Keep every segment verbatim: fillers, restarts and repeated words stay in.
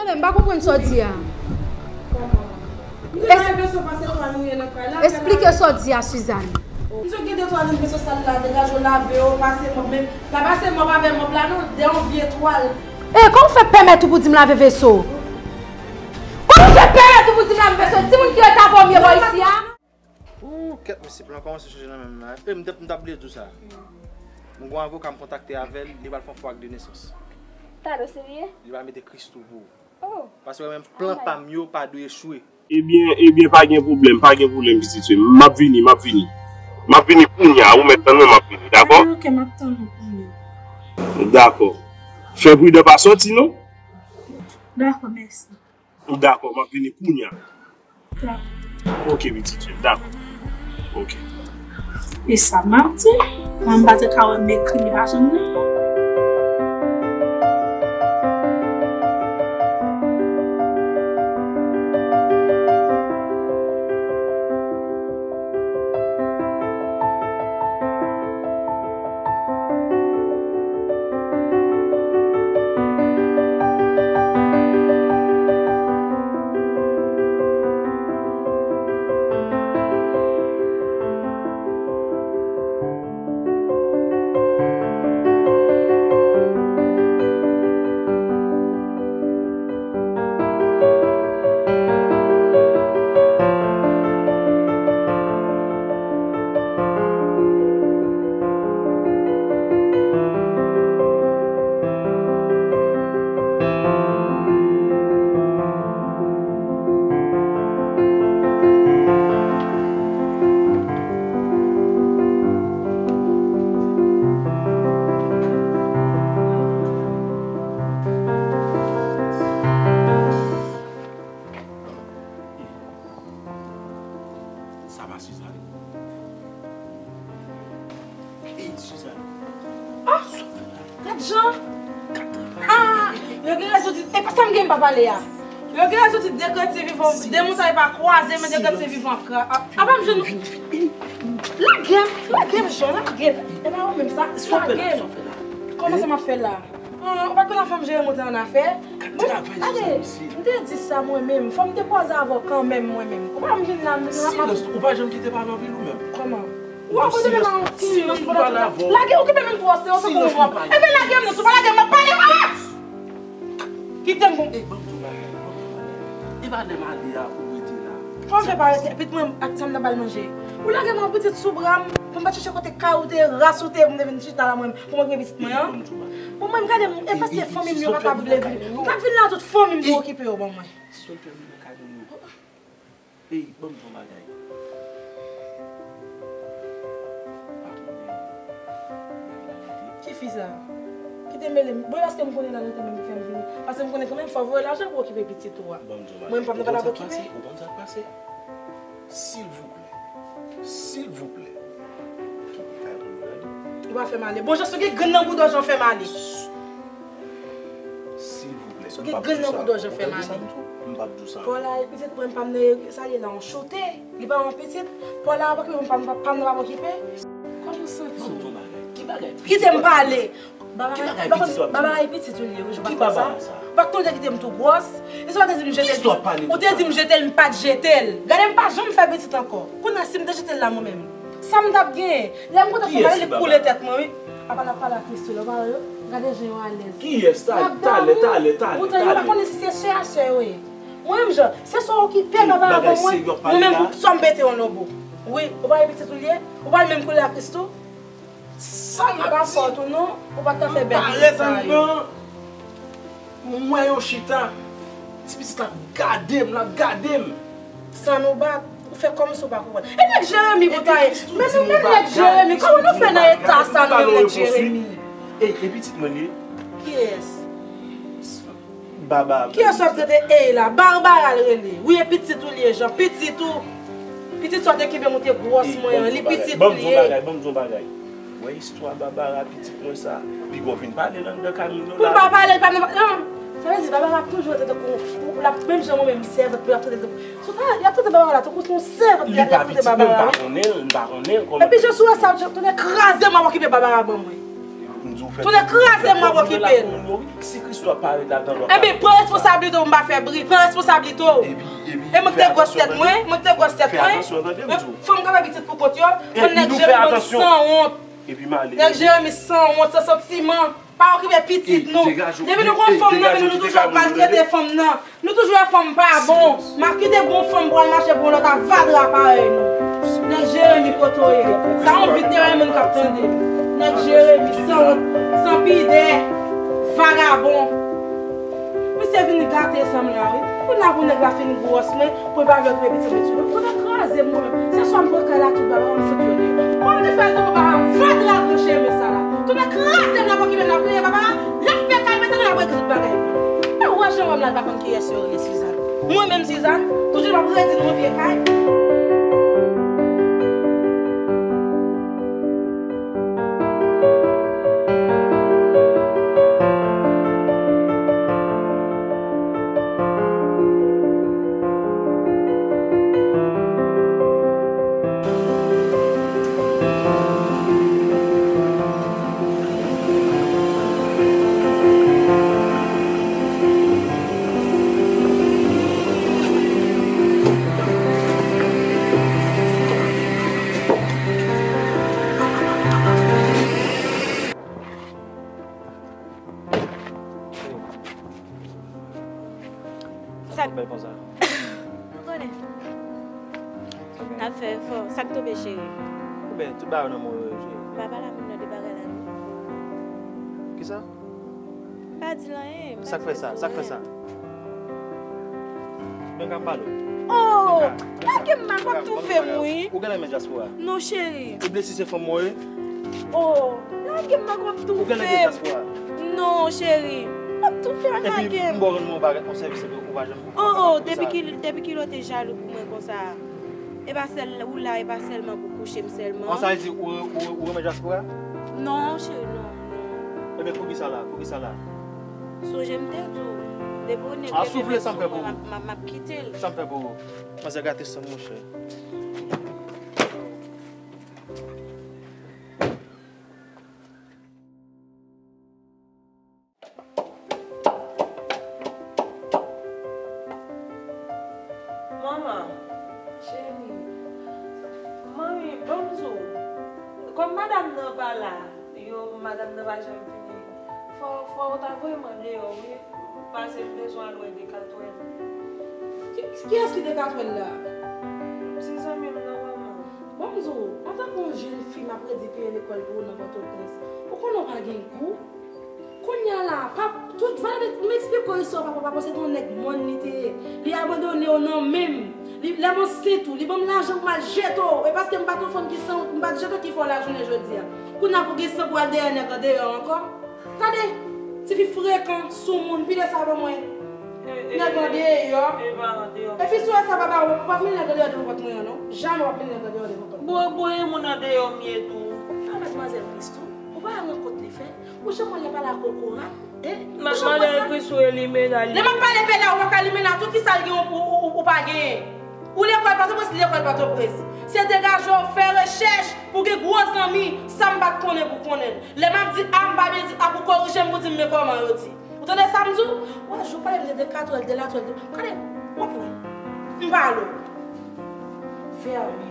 Tande, m pa konprann sa w di a. Kòman? M te lave veso pase twa nou ye nan kay la. Esplike sa w di a, Suzanne. M di w gen de twa lin veso sal la, degaje w lave yo, pase mòp, men pa pase mòp avè mòp la non, de yon vye twal. E, kòman w fè pèmèt ou pou di m lave veso? Kòman w fè pèmèt ou pou di m lave veso? Timoun ki rete avè w m ye bò isi a? Ooh, kèt, mesye, plan kòmanse chanje nan men m la. E, m t ap, m t ap bliye di w sa. M gon avoka m kontakte avè l, li pral fè yon fo ak de nesans. Pardon, serye? Li pral mete Christoo pou ou. Oh. Paske mwen menm, plan pa m yo pa dwe echwe. Ebyen, ebyen, pa gen pwoblèm, pa gen pwoblèm, pitit fi m. M ap vini, m ap vini. M ap vini kounye a, ou mèt tann mwen, m ap vini, dakò? Ok, m ap tann ou kounye a. Dakò. Fè pridan, pa sòti, non? Dakò, mèsi. Dakò, m ap vini kounye a. Dakò. Ok, pitit fi m, dakò. Ok. E sa m ap di, mwen m pa te ka wè m ekri li pa janm nan. Sa pa Suzanne? Ey, Suzanne. Ah! Gad jan! Ah! Yo gen rezon di, e pa sa m gen m pa pale a. Yo gen rezon di de kretyen vivan, de montay pa kwaze, men de kretyen vivan ap kra-, ap, ap, ap jwenn. Lage m, lage m, Jean, lage m. E pa ou menm sa, lage m. Kòman sa m ap fè la? Ah, ou pa t konn ap fè m jere mwen te annafè? Bon, gade, m te di sa mwen menm. Fò m te kwaze avè w kanmenm mwen menm. Ou pa m vin la, m vin la, m ap... Silans, ou pa janm kite pale anpil ou menm. Kòman? Ou ap poze men nan yon ti silans pandan tout tan. Lage, okipe menm twò, se yon sekou mwen. Ebyen lage m non, si w pa lage m, m ap pale, ah! Kite m bon. Ey, ban m di w bagay, ban m di w bagay. E pa lè m ale a pou w rete la. Kòman m fè pa rete? Epi mwen, ak sa m nan ba l manje. Ou lage m yon pitit sou bra m, pou m pa chèche kote kay ou te, ras ou te, pou m te vin chita la mwen, pou m okipe pitit mwen an. Bon, mwen, m gade, e paske fanmi m yo pa ta vle vin. M t ap vin la tout fanmi m pou okipe yo ban mwen. Ti sòl fè m nan kay nou yo. Ey, ban m di w bagay. Pa konnen ki fi sa. Kite m mele m. Bon, paske m konnen la lontan menm pou fè m vini. Paske m konnen kanmenm fò w voye lajan pou okipe pitit ou a. Ban m di w bagay. Mwen, m p ap nan pa ta okipe. Ou konn sa k pase? Silvouplè. Silvouplè. Kite kay pou nou ale. Ou pa fè m ale. Bon, jan si w gen grenn nan boudò, jan fè m ale. Silvouplè. Si w gen grenn nan boudò, jan fè m ale. M p ap di w sa. Paul la, e pitit mwen, m pa m nan sa l ye la, yon choute. Li pa yon pitit. Paul la, pa okipe, m pa m pa m nan pa okipe. Kòman w santi w? Ban m di w bagay. Ki bagay? Kite m pale. Ki bagay pitit w ap di? Babara e pitit ou li ye, wi, ou pa t konn sa? Ou pa t konn te kite m tou gwòs? E sa w te di m jete l? Ou te di m jete l, m pa t jete l. Gade m pa janm fè pitit ankò. Kounye a si m te jete l la mwen menm, sa m t ap genyen? Lè m kontan fè mal, li koule tèt mwen, wi. Apa n ap pale ak Christoo la, ou pa wè yo? Gade jan yo alèz. Kiyès? Talè, talè, talè, talè. Poutan yo pa konnen si se sè a sè yo ye. Mwen menm jan, se swa w okipe babara ban mwen, mwen menm pou swa m pete yon lobo. Wi, ou pa wè pitit ou li ye? Ou pa wè l menm koule ak Christoo? Sa m ap di. Apa fòt ou non, ou pa t ka fè bèl pitit sa yo. M parèt anndan. M wè yo chita. Ti pitit la ap gade m, l ap gade m. San nou bat, ou fè kòmsi w pa konprann. E nèg Jeremi pou ta ye. Men nou menm nèg Jeremi, kòman nou fè nan eta sa nou menm nèg Jeremi? E, e pitit mwen li ye? Kiyès? Babara. Kiyès w ap trete ey la? Barbara l rele. Wi, e pitit ou li ye, Jean. Pitit ou. Pitit sa w te kenbe m ou te gwòs mwen an, li pitit ou li ye. Ban m di w bagay, ban m di w bagay. Wè istwa Babara, pitit mwen sa. Piga w vin pale l anndan kay moun yo la. Pou m pa pale l, pa nan, non. Sa vle di Babara ap toujou rete tankou, l ap menm jan mwen menm, sèvant pou y ap trete l. Sou pa, y ap trete Babara la tankou se yon sèvant, y ap trete Babara, wi. Li pa pitit mwen, m pa konnen l, m pa konnen l kòman. Epi jan sou wè sa, tounen kraze m ap okipe Babara ban mwen. M di w Tounen kraze m, w ap okipe l. Si Christo ap parèt la, tann w ap Ebyen, pran responsablite w, m pa fè bri. Pran responsablite w. Epi, epi, E mwen ki te gwòs tèt mwen, mwen ki te gwòs tèt mwen. Fè atansyon, tande m di w. Fanm k ap fè pitit pou kont yo, konn nèg Jeremi sanwont. Epi m ale. Nèg Jeremi sanwont, san santiman. Pa okipe pitit nou. Depi nou gon fanm nan men nou, nou toujou ap maltrete fanm nan. Nou toujou wè fanm pa bon. M ap kite bon fanm pou al mache pou yon lòt avadra parèy nou. Nèg Jeremi kote w ye. Sa yon vit de moun k ap tande. Nèg Jeremi sanwont, san pidè, vagabon. Misye vin gate san m la wi. Kounye a pou nèg la fin gwòs mwen, pou l pa vle okipe pitit mwen. Kote kraze m mwen menm. Se swa m pran kay la tout bagay, m fout yo deyò. Kòm te fè l tonbe pa avadra gwo cheve sa la. Tounen kraze m la pou okipe m la. Kounye a papa, l ap fè kay mwen tande l ap regle tout bagay. Pa wè jan wè m la, l pa konn kiyès yo rele Sizàn. Mwen menm Sizàn, toujou m ap redi nan yon vye kay. Sa k bèl konsa? Ou konnen. N ap fè efò. Sa k tonbe, cheri? Ou byen, tout bagay nan men w, cheri. M pa pale a moun nan de bagay la, non. Kisa? M pa di l anyen. Sa k fè sa? Sa k fè sa? Vin ka m pale w. Oh! Lage m, w ap toufe m, wi. Ou genlè renmen dyaspora? Non, cheri. Ou bliye si se fanm mwen ye? Oh! Lage m, w ap toufe m. Ou genlè gen dyaspora? Non, cheri. W ap toufe m, lage m. Epi m ba w rann mwen yon bagay, yon sèvis, epi ou pa janm konprann. Oh, oh, depi ki, depi kilè w te jalou pou mwen konsa? E pa sèl ou la, e pa sèlman pou kouche m sèlman. An, sa vle di ou, ou, ou renmen dyaspora? Non, cheri, non, non. Ebyen, poukisa la? Poukisa la? Sonje m te di w, depi w nèg leve men sou mwen, m ap, m ap, m ap kite l. Sa m fè pou ou? Manzè gate san m, monchè. Manman. Cheri. Manmi, ban m di w. Kòm madanm nan pa la, yo, madanm nan pa janm vini. Fò, fò w ta voye m andeyò, wi. Pase m bezwen al wè Dekatwèl. Ki, kiyès ki Dekatwèl la? Se zanmi m nan, manman. Ban m di w, antanke yon jèn fi m ap redi peye lekòl pou ou nan Pòtoprens, ou konnen w pa gen gou? Kounye a la, pap, tout, fò m eksplike w istwa papa w. Papa w se te yon nèg mòn li te ye. Li abandone w nan men m. Li, lè m ansent ou, li ban m lajan pou m al jete w. E paske m pa t yon fanm ki san, m pa t jete w ki fè w lajounen jodi a. Kounye a pou gen san pou al dèyè nèg andeyò ankò. Tande, tifi frekan, soumoun, pile sa ban mwen. Nèg andeyò. Epi si w wè sa papa w, w p ap mennen nèg andeyò devan pòt mwen an non. Jamè w ap mennen nèg andeyò devan pòt mwen. Bon, bon, e moun andeyò m ye tou. A, madmwazèl Christo, ou pa wè rankont li fè? Ou janm wè l ap pale ak kokorat, en? Ou janm wè sa? Madanm Christo e limena li. Lè m ap pale pela, ou pa ka limena tou, kisa l gen ou, ou, ou, ou pa genyen? Ou lekòl Pòtoprens, li lekòl Pòtoprens. Se degaje w, fè rechèch, pou gen gwo zanmi, sa m pa t konnen pou konnen l. Lè m ap di A, m pa byen di A, pou korije m, pou di m men kòman yo di. Ou tande sa m di w? Wè, jou pale m de Dekatwèl, Delatwèl, de, gade, w ap wè. M pale w. Fèmen.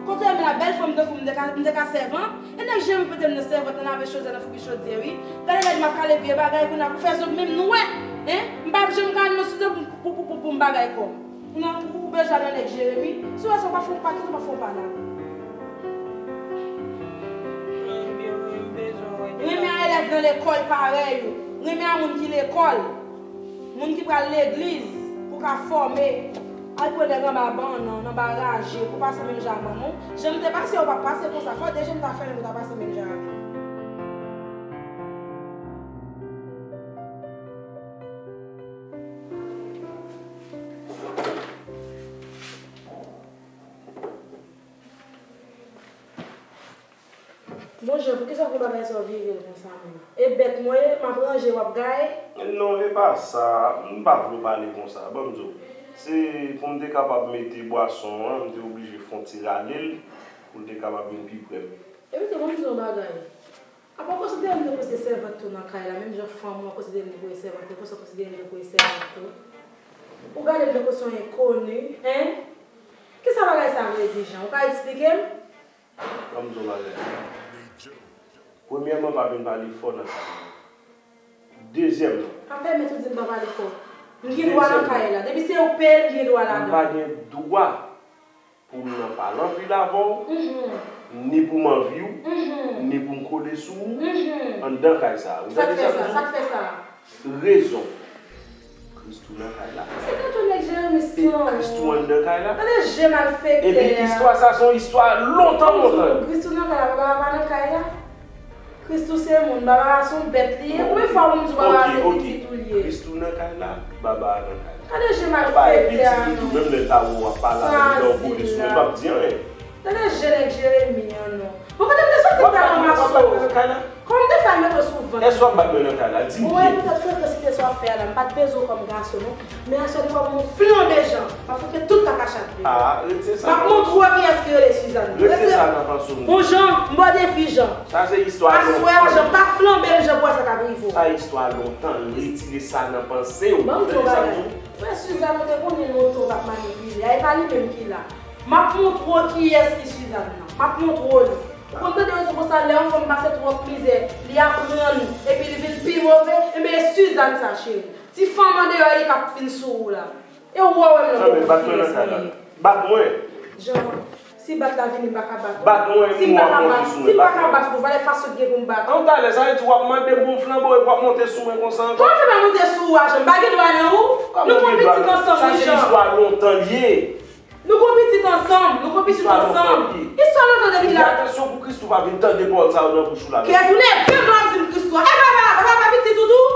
Kote m la, bèl fanm tankou m, m te ka, m te ka sèvan? E nèg Jeremi pete m nan sèvant, nan lave chodyè, nan fouki chodyè, wi. Gade nèg m ap kale vye bagay kounye a pou fè zòt menm nwè. En? M p ap janm ka al nan site pou, pou, pou, pou, pou m bagay kò m. Ou nan, ou bezwen al nan nèg Jeremi? Si w wè sa, w pa fè, w pa kite, w pa fè w pa la. Renmen a elèv nan lekòl parèy ou. Renmen a moun ki lekòl. Moun ki pral legliz pou ka fòme. Al pran nèg anba bannan, anba raje, pou pase menm jan ak manman w. Jan m te pase, ou p ap pase konsa. Fò de je m ta fèmen pou ta pase menm jan avè m. Monchè, poukisa w fè bagay sa w vire l konsa menm? E bèt mwen ye, m ap ranje w ap gaye? Non, e pa sa. M pa vle w pale konsa. Ban m di w. Se pou m te kapab mete bwason an, m te oblije fè yon ti rale l pou l te kapab vin pi pre m. Epi tou, ban m di w yon bagay. Ou konsidere m tankou se sèvant tou nan kay la, menm jan fanm ou konsidere m tankou se sèvant, ou konsidere m tankou se sèvant tou. Ou gade m tankou se yon enkoni, en? Kisa bagay sa vle di, Jan? Ou ka eksplike m? Ban m di w yon bagay. Premyèman, pa vin pale fò nan kay la. Dezyèmman, pa pèmèt ou di m pa pale fò. M gen dwa nan kay la. Depi se ou peye, m gen dwa ladan. M pa gen dwa pou m nan pale anpil avè w, ni pou m anvi w, ni pou m kole sou ou, anndan kay sa a. Ou tande sa m di w? Sa k fè sa? Rezon. Christoo nan kay la. Se tankou nèg Jeremi san wont. Christoo anndan kay la. Tande je malfektè a. Epi istwa sa se yon istwa lontan, lontan. Christoo nan kay la, papa a pa nan kay la. Christoo se moun, Barbara se yon bèt li ye. Konbyen fwa pou m di w Barbara se pitit ou li ye? Christoo nan kay la, Barbara nan kay la. Gade je malfektè a non. Menm lè l ta wè w ap pale avè l, lè w pote sou mwen, l p ap di anyen. Tande je nèg Jeremi an non. Bon, kote m te soti m t al ranmase w? Kòman m te fè al mete w sou vant? Èske w ap bat mwen nan kay la? Di m byen. Ou wè poutèt frekansite sa w ap fè a la, m pa t bezwen w kòm gason non. Men aswè depi w ap yon flanbe jan, m ap fouke tout kakachat li. Ah, retire sa. M ap montre w kiyès ki rele Suzanne. Retire sa nan panse w. Bon, Jan, m ba w defi, Jan. Sa se istwa lontan. Aswè a, Jan, pa flanbe m, Jan, pou wè sa k ap rive w. Sa istwa lontan. Retire sa nan panse w. Ban m di w yon bagay. Frè Suzanne, ou te konnen lontan w t ap manipile. A, e pa li menm ki la. M ap montre w kiyès ki Suzanne nan. M ap montre w li. Ou konn tande yo di konsa, lè yon fanm pase twòp mizè, li aprann, epi li vin pi move, enben e Suzanne sa, cheri. Ti fanm andeyò a, li k ap vin sou ou la. E ou wè w wè m nan. Bat mwen nan kay la. Bat mwen. Jan, si bat la vini, m pa ka bat ou. Bat mwen, si m pa ka bat, si m pa ka bat ou, valè fason k gen pou m bat ou. An talè, sa vle di w ap mande m pou m flanbe w epi w ap monte sou mwen konsa ankò? Kòman fè pa monte sou ou a, Jan? M pa gen dwa nan ou? Nou gon pitit ansanm, wi, Jan. Sa se istwa lontan l ye. Nou gon pitit ansanm, nou gon pitit ansanm. Istwa lontan de ki la? Epi atansyon pou Christoo pa vin tande pawòl sa yo nan bouch ou la. Kè pou leve m la di m Christoo. E Barbara, Barbara pa pitit ou tou?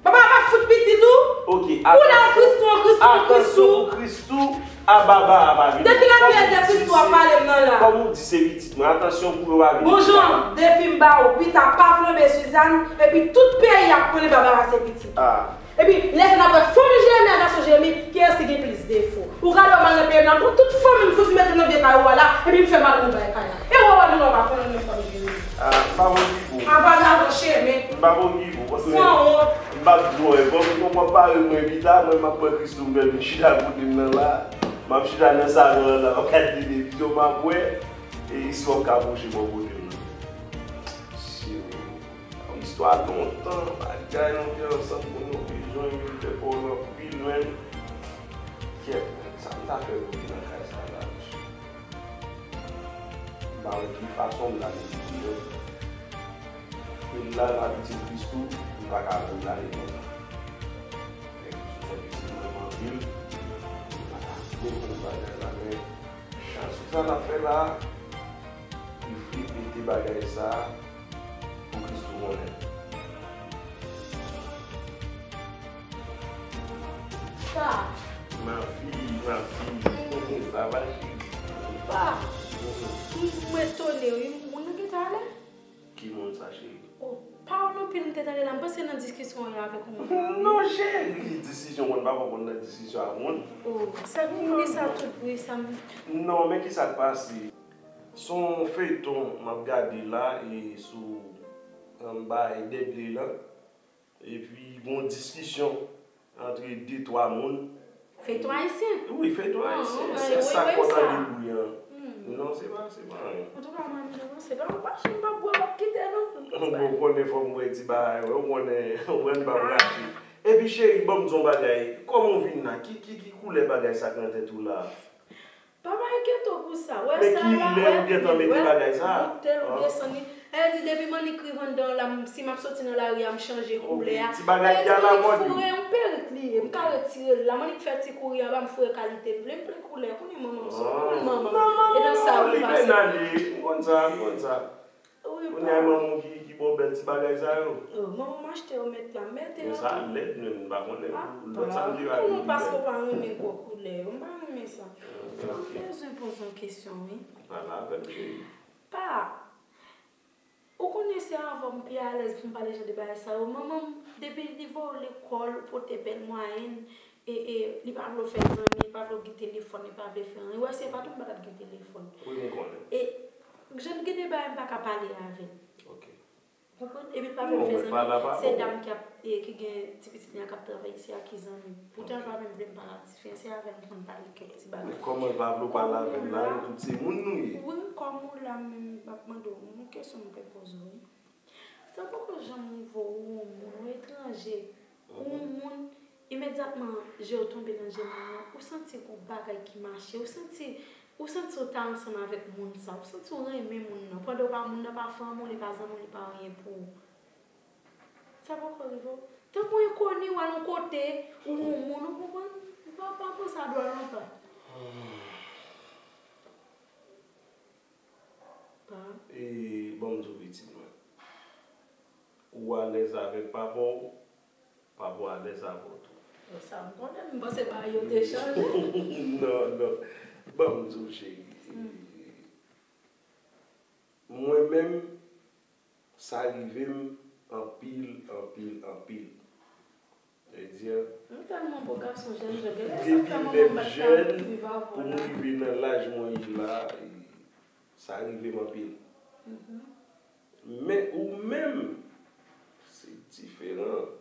Barbara pa fout pitit ou? Ok, koulè Christoo, Christoo, Christoo. Atansyon pou Christoo, a Barbara pa vin. De ki la kiyès de Christoo ap pale m nan la? Kòm ou di se pitit mwen, atansyon pou yo pa vin. Bon Jan, defi m ba ou, pita pa flanbe Suzanne, epi tout peyi ap konnen Barbara se pitit ou. Epi, lè sa n ap wè fanm Jeremi ak gason Jeremi, kiyès ki gen plis defo? Ou gade w mal nan peyi m nan, m pran tout fanmi m fout m mete nan vye kay ou a la, epi m fè mal pou m bay kay la. E w wè nou pa konnen menm fanm Jeremi. Ah, m pa wè ki pou. Avanyè nan chemen. M pa wè ki pou. Sanwont. M p ap di w anyen. Bon, m konprann pare mwen pita, mwen m ap pran Christoo m fè l vin chita kote m nan la. M ap chita nan salon an la, m ap gade televizyon, m ap wè. E si w ap ka pwoche bò kote m nan. Yon istwa lontan, bagay, nou te ansanm pou nou bezwen vin fè pawòl anpil, men kèt, sa m ta fè pou vin nan kay sa la, mesye? M pa wè ki fason m ta vin di yo. E la, la pitit Christoo, m pa ka vin la li konsa. Nèg Christoo se pitit mwen anpil, m pa ka vle pou bagay la, men chans sa n ap fè la, li vle mete bagay sa, pou Christoo konnen. Pa. Ma fille, ma fille. Sa va, cheri? Pa. M etone, wi. Moun nan gentan ale? Ki moun sa, cheri? Oh, pawòl anpil m te tande la. M panse nan diskisyon w ye avèk yon moun. Non, cheri. Disizyon moun pa konn nan diskisyon ak moun. Oh, sa pou ki sa tout bri sa m. Non, men ki sa k pase? Se yon feyton m ap gade la, e sou, anba Deadly lan. Epi, gen yon diskisyon antre de, twa moun. Feyton ayisyen? Wi, feyton ayisyen. Se sa k fè w tande bri an. Non, se pa, se pa anyen. Antouka, mwen, m te panse, pa, pa janm pa bwè, m ap kite, non. Bon, ou konnen fò m wè ti bagay, wè, ou konnen, ou konnen m p ap rache. Epi, cheri, ban m di w yon bagay. Kòman w vin la? Ki, ki, ki koulè bagay sa k nan tèt ou la? Pa enkyete w pou sa. Wè sa la, wè, wè, boutel ou desann li. Sa vle di depi m annik rive anndan w la, m, si m ap soti nan lari a, m chanje koulè a. Ti bagay ki alamòd yo. Foure yon perik li ye, m ka retire l la. M annik fè ti kouri anba, m foure kalite m vle, m vle koulè. Kounye a manman m sou, kounye a manman m. E nan sa ou pase. M konn sa, m konn sa. Wi, pa. Kounye a e manman w ki, ki ba w bèl ti bagay sa yo? Oh, manman m achte yo mèt la, m mete yo tou. Men sa lèd menm, m pa konnen. Ah, lòt sa m te wè a yo pi bèl. Kòman paske w pa renmen gwo koulè yo? M pa renmen sa. Ah, ok. M bezwen poze w kesyon, wi. Pale avè m, cheri. Pa, ou konnen se avè w m pi alèz pou m pale jan de bagay sa yo. Manman m, depi li voye w lekòl, ou pote bèl mwayèn, E, e, li pa vle w fè zanmi, li pa vle w gen telefòn, li pa vle fè anyen. Wè, si e pa t ou, m pa t ap gen telefòn. Wi, m konnen. E, jan n gen de bagay, m pa ka pale avè l. Ok. Epi l pa vle m fè zanmi. Se dam ki ap, e, ki gen ti pitit li a k ap travay isi a ki zanmi m. Poutan l pa menm vle m pale ak tifi an, se avè l m konn pale kèk ti bagay. Kòman l pa vle w pale avè m la, nou tout se moun nou ye. Wi, kòm ou la, men m ap mande w yon kesyon m vle poze w, wi. Sa poko janm rive w, ou yon moun, ou etranje, ou yon moun, imedyatman je w tonbe nan je moun nan, ou santi gon bagay ki mache, ou santi, ou santi w ta ansanm avèk moun sa, ou santi w renmen moun nan, pandan w pa, moun nan pa fanmi w, li pa zanmi w, li pa anyen pou ou. Sa poko rive w? Tankou enkoni, w al yon kote, ou yon moun, ou konprann? Ou pa, pa panse a dwòl non pa. Pa. E, ban m di w pitit mwen. Ou alèz avèk papa w, papa w alèz avè w tou. Bon, sa m konnen, m panse bagay yo te chanje. Non, non. Ban m di w, cheri. Mwen menm, sa rive m anpil, anpil, anpil. Sa vle di, m tèlman bon gason, jèn, jèn, genlè sa fè manman m pa t ka viv avè w la. Depi lè m jèn, pou m rive nan laj mwen ye la, e, sa rive m anpil. Men ou menm, se diferan.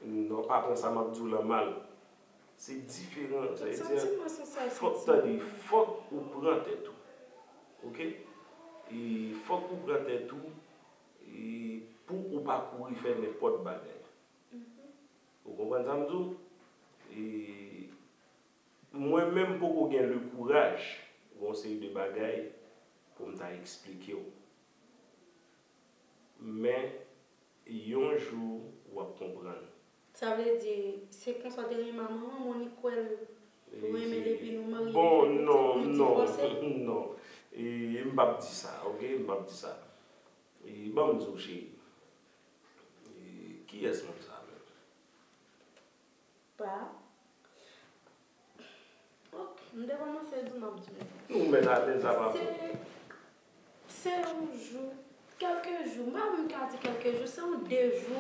Non, pa pran sa m ap di w lan mal. Se diferan. Sa vle di, fòk, tande, fòk ou pran tèt ou. Oke? E fòk ou pran tèt ou, e pou ou pa kouri fè nenpòt bagay. Ou konprann sa m di w? E mwen menm poko gen le kouraj yon seri de bagay pou m ta eksplike w. Men yon jou w ap konprann. Sa vle di, se konsa w te renmen manman w, ou ni kwè l, ou renmen l epi nou marye, nou fè pitit, nou divòse? Bon, non, non, non. E, m p ap di sa, oke? M p ap di sa. E, ban m di w, cheri. E, kiyès moun sa menm? Pa. Ok, m te kòmanse di w m ap di w. Nou mèt alèz a pa fò. Se, se yon jou, kèlke jou, m pa menm ka di kèlke jou, se yon de jou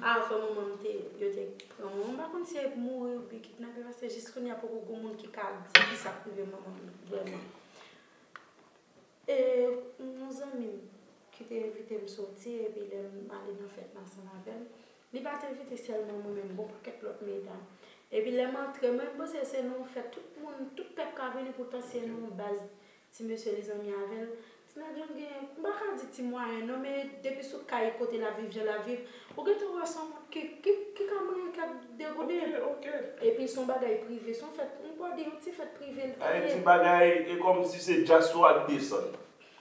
avan manman m te, yo te pran manman m. M pa konn si se mouri oubyen kidnape, paske jis kounye a poko gon moun ki ka di kisa k rive manman m vrèman. E yon zanmi m ki te envite m soti, epi lè m ale nan fèt la ansanm avè l, li pa t envite sèlman mwen, men gon pakèt lòt medam. Epi lè m antre, mwen, m panse se nan yon fèt, tout moun, tout pèp ka vini, poutan se nan yon baz ti mesye li zanmi avè l. Ti nèg lan gen, m pa ka di ti mwayen non, men depi sou kay kote l ap viv, jan l ap viv, ou gentan wè se yon moun ki, ki, ki ka manyen kèk degouden. Ok, ok. Epi se yon bagay prive, se yon fèt, m kwè di yon ti fèt prive l te ye. Ay, ti bagay, e kòmsi se dyaspora k desann.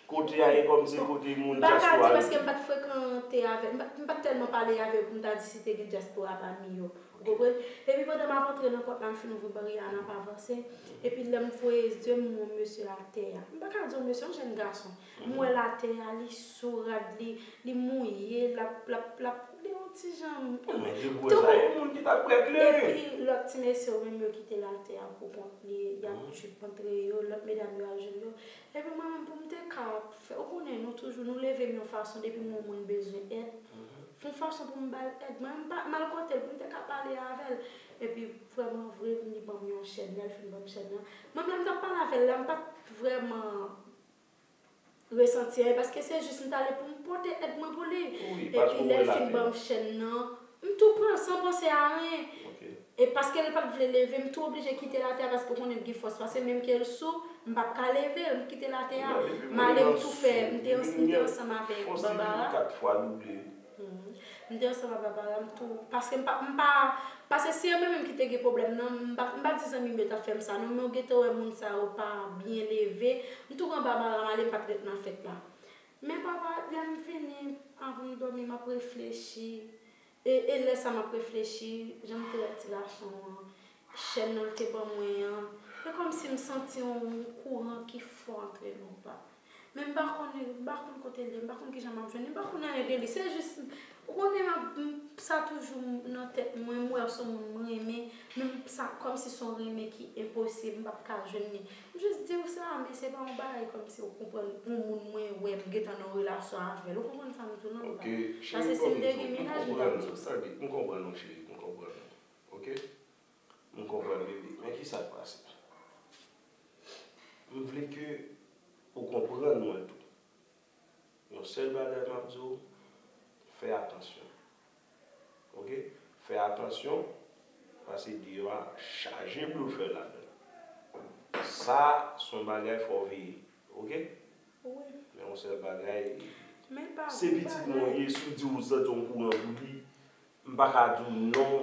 Kote a, e kòmsi kote moun dyaspora yo. M pa ka di paske m pa t frekante avè, m pa, m pa t tèlman pale avè yo pou m ta di si te gen dyaspora pami yo. Ou konprann? Epi pandan m ap antre nan pòt la, m fin ouvri baryè a, n ap avanse. Epi lè m voye zye m, m wè yon mesye atè a. M pa ka di yon mesye, yon jèn gason. M wè l atè a, li sou rad, li, li mouye, l ap, l ap, l ap, li yon ti jan. Bon, men debwouye sa, e moun ki t ap prè kleren. Epi lòt ti mesye yo menm, yo kite l atè a pou kont li, y ap trip antre yo, lòt medam yo al jwenn yo. Epi mwen menm pou m te ka fè, ou konnen nou toujou, nou leve m yon fason depi m wè yon moun bezwen èd. Yon fason pou m ba l èd. Mwen menm m pa, m al kote l pou m te ka pale avè l. Epi vrèman vre, li ban m yon chèn, lè l fin ban m chèn nan. Mwen menm lè m t ap pale avè l la, m pa t vrèman resanti anyen, paske se jis m t ale pou m pote èd mwen pou li. Epi lè l fin ban m chèn nan, m tou pran l san panse a anyen. E paske l pa t vle leve, m tou oblije kite l atè a, paske w konnen l gen fòs pase m, menm ke l sou, m p ap ka leve l, m kite l atè a. M ale, m tou fè, m te, m te ansanm avèk Barbara. M te ansanm ak Barbara, m tou, paske m pa, m pa, paske si e mwen menm ki te gen pwoblèm nan, m pa, m pa di zanmi m yo t ap fè m sa non, men w gentan wè moun sa yo pa byen leve, m tou pran Barbara, m ale, m pa t ret nan fèt la. Men papa, lè m vini, anvan m dòmi, m ap reflechi. E, e lè sa m ap reflechi, jan m te wè ti gason an, chèn nan l te ban mwen an, e kòmsi m santi yon kouran ki fò antre nou pa. Men m pa konn, m pa konn kote l ye, m pa konn kijan m ap jwenn li, m pa konn anyen de li. Se jis, ou konnen m ap, m, sa toujou nan tèt mwen, m wè se yon moun m renmen, men m, sa kòmsi se yon renmen ki enposib, m p ap ka jwenn li. M jis di w sa, men se pa yon bagay kòmsi ou konprann, yon moun mwen wè m gentan nan yon relasyon avè l. Ou konprann sa m di w lan pa? Paske si m te gen mennaj, m t ap di w sa. Tande, m konprann ou, cheri, m konprann ou. Oke? M konprann, bebe. Men kisa k pase? M vle ke ou konprann mwen tou. Yon Sèl bagay m ap di w, fè atansyon. Oke? Fè atansyon, paske deyò a chaje blofè ladan. Sa, se yon bagay fò w veye. Oke? Men yon sèl bagay, se pitit mwen ye, si w di w santi yon kouran pou li, m pa ka di w non,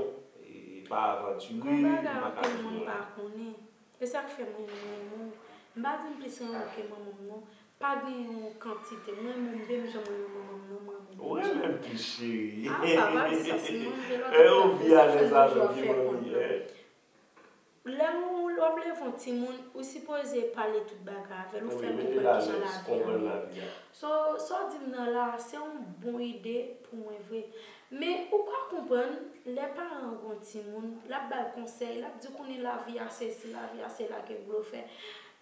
e pa avantire, m pa ka di w non. E sa k fè mwen renmen w. M pa di m plis renmen w ke manman m non. Pa gen yon kantite. Mwen menm, menm jan mwen renmen manman m non, mwen renmen w. Ou renmen m plis, cheri. Ah, pa, pa di sa, si mwen te lòt ap fè sa, fè m toujou ap fè kont non. Lè w, lè w ap leve yon timoun, ou sipoze pale tout bagay avè l, ou fè l konprann kijan lavi a ye. So, sa w di m nan la, se yon bon ide pou mwen vre. Men ou ka konprann, lè paran an gen yon timoun, l ap ba l konsèy, l ap di konnen lavi a se si, lavi a se la ke blofè.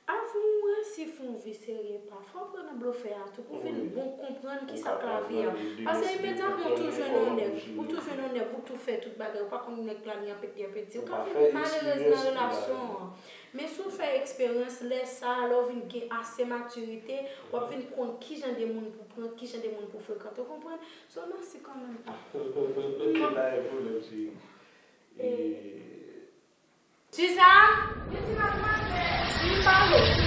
Avan w resi fè yon vi serye pa, fò w pran nan blofè a tou pou w vin bon konprann kisa k lavi a. Paske imedyatman ou tou jwenn yon nèg, ou tou jwenn yon nèg, ou tou fè tout bagay, ou pa konn nèg la li anpeti anpeti, ou ka vin malerez nan relasyon an. Men si w fè eksperyans, lè sa a, lè w vin gen ase matirite, w ap vin konn kijan de moun pou pran, kijan de moun pou frekante, ou konprann? So, mèsi kanmenm, pa. Pa gen pwoblèm, cheri. Suzanne! Vin pale.